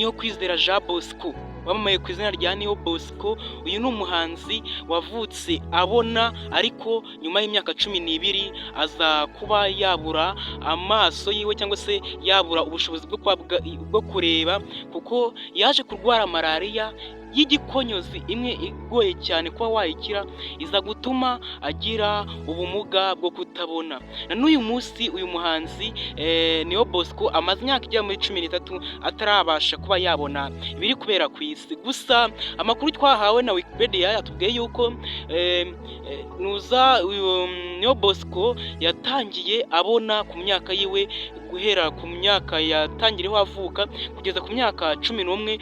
Niyo Kwizera Jean Bosco, wamamaye ku izina rya Niyo Bosco. Uyu ni umuhanzi wavutse abona, ariko nyuma y'imyaka 12 aza kuba yabura amaso yiwe, cyangwa se yabura ubushobozi bwo kureba, kuko yaje kurwara malariya y'igikonyozi, imwe igoye cyane kuba wayikira, iza gutuma agira ubumuga bwo kutabona. Na n'uyu munsi uyu muhanzi Niyo Bosco amaze imyaka igera muri 13 atarabasha kuba yabona ibiri kubera ku isi. Gusa amakuru twahawe na Wikipedia yatubwiye yuko nuza uyu Niyo Bosco yatangiye abona ku myaka yiwe, guhera ku myaka yatangiriyeho avuka kugeza ku myaka 11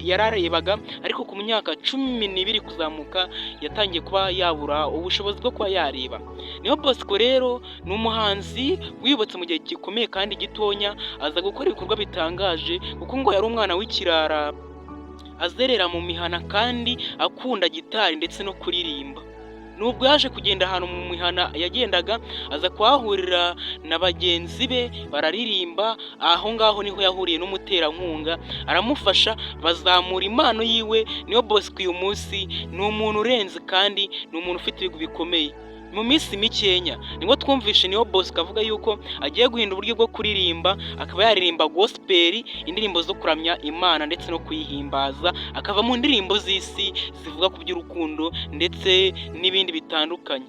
yararebaga, ariko ku myaka 12 kuzamuka yatangiye kuba yabura ubushobozi bwo kuba yareba. Niyo Bosco rero ni umuhanzi wibutse mu gihe gikomeye kandi gitonya, aza gukora ibikorwa bitangaje, kuko ngo yari umwana w'ikirara, azerera mu mihana kandi akunda gitari ndetse no kuririmba. Nubwo yaje kugenda ahantu mu mihana yagendaga, aza kuhahurira na bagenzi be bararirimba. Aho ngaho niho yahuriye n'umuterankunga, aramufasha, bazamura impano yiwe. Niyo Bosco uyu munsi ni umuntu urenze kandi ni umuntu ufite ibigwi bikomeye. Mu minsi mikenya nibwo twumvishe Niyo Bosco avuga yuko agiye guhindura uburyo bwo kuririmba, akaba yaririmba gospel, indirimbo zo kuramya Imana ndetse no kuyihimbaza, akava mu ndirimbo z'isi zivuga ku by'urukundo ndetse n'ibindi bitandukanye.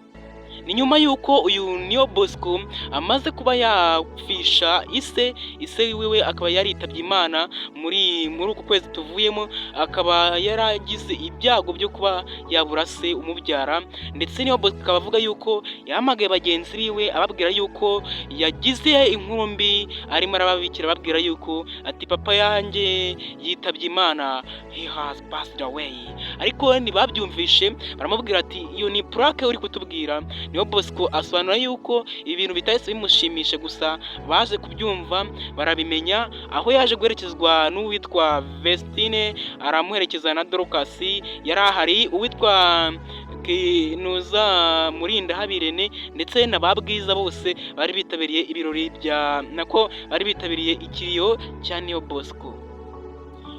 Ni nyuma y'uko uyu Niyo Bosco amaze kuba yapfisha ise, ise wiwe akaba yaritabye Imana muri uku kwezi tuvuyemo, akaba yaragize ibyago byo kuba yabura se umubyara. Ndetse Niyo Bosco akaba avuga yuko yahamagaye bagenzi biwe, ababwira yuko yagize inkuru mbi, arimo arababikira, ababwira yuko ati: "Papa yanjye yitabye Imana, he has passed away." Ariko ntibabyumvishe, baramubwira ati: "Iyo ni prank uri kutubwira." Niyo Bosco asobanura yuko ibintu bitahise bimushimisha, gusa baje kubyumva barabimenya, aho yaje guherekezwa n'uwitwa Vestine, aramuherekeza na Dorcas yari ahari, uwitwa Kinuza Murindahabi Irene ndetse na ba Bwiza, bose bari bitabiriye ibirori bya, nako bari bitabiriye ikiriyo cya Niyo Bosco.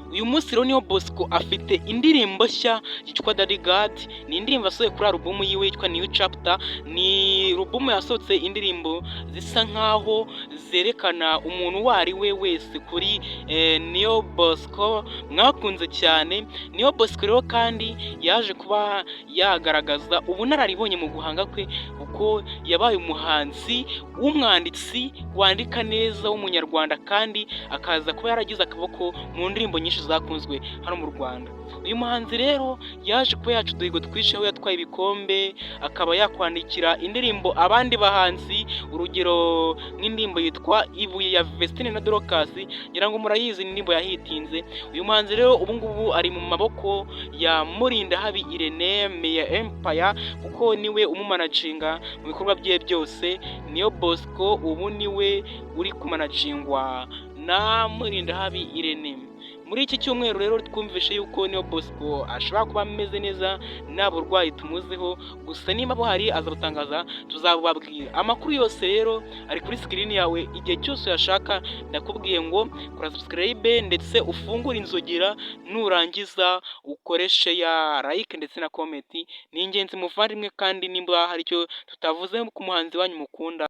Uyu munsi rero Niyo Bosco afite indirimbo nshya yitwa Daddy God. Ni indirimbo yasohoye kuri alubumu yiwe yitwa New Chapter. Ni alubumu yasohotse indirimbo zisa nkaho zerekana umuntu uwo ari we wese kuri Niyo Bosco mwakunze cyane. Niyo Bosco rero kandi yaje kuba yagaragaza ubunararibonye mu guhanga kwe, kuko yabaye umuhanzi w'umwanditsi wandika neza w'Umunyarwanda, kandi akaza kuba yaragize akaboko mu ndirimbo nyinshi zakunzwe hano mu Rwanda. Uyu muhanzi rero yaje kuba yaca uduhigo twinshi, aho yatwaye ibikombe, akaba yakwandikira indirimbo abandi bahanzi, urugero nk'indirimbo yitwa Ibuye ya Vestine na Dorcas, ngira ngo murayizi, ni indirimbo yahitinze. Uyu muhanzi rero ubu ngubu ari mu maboko ya Murindahabi Irene Meya Empire, kuko niwe umumanaginga mu bikorwa bye byose. Niyo Bosco ubu niwe uri kumanagingwa na Murindahabi Irene. Muri iki cyumweru rero twumvishe yuko Niyo Bosco ashobora kuba ameze neza, nta burwayi tumuziho, gusa niba buhari azabutangaza, tuzabubabwira. Amakuru yose rero ari kuri screen yawe igihe cyose uyashaka. Ndakubwiye ngo kora subscribe ndetse ufungure inzogera, nurangiza ukoreshe ya like ndetse na comment. Ni ingenzi muvandimwe, kandi nimba hari icyo tutavuze ku muhanzi wanyu mukunda.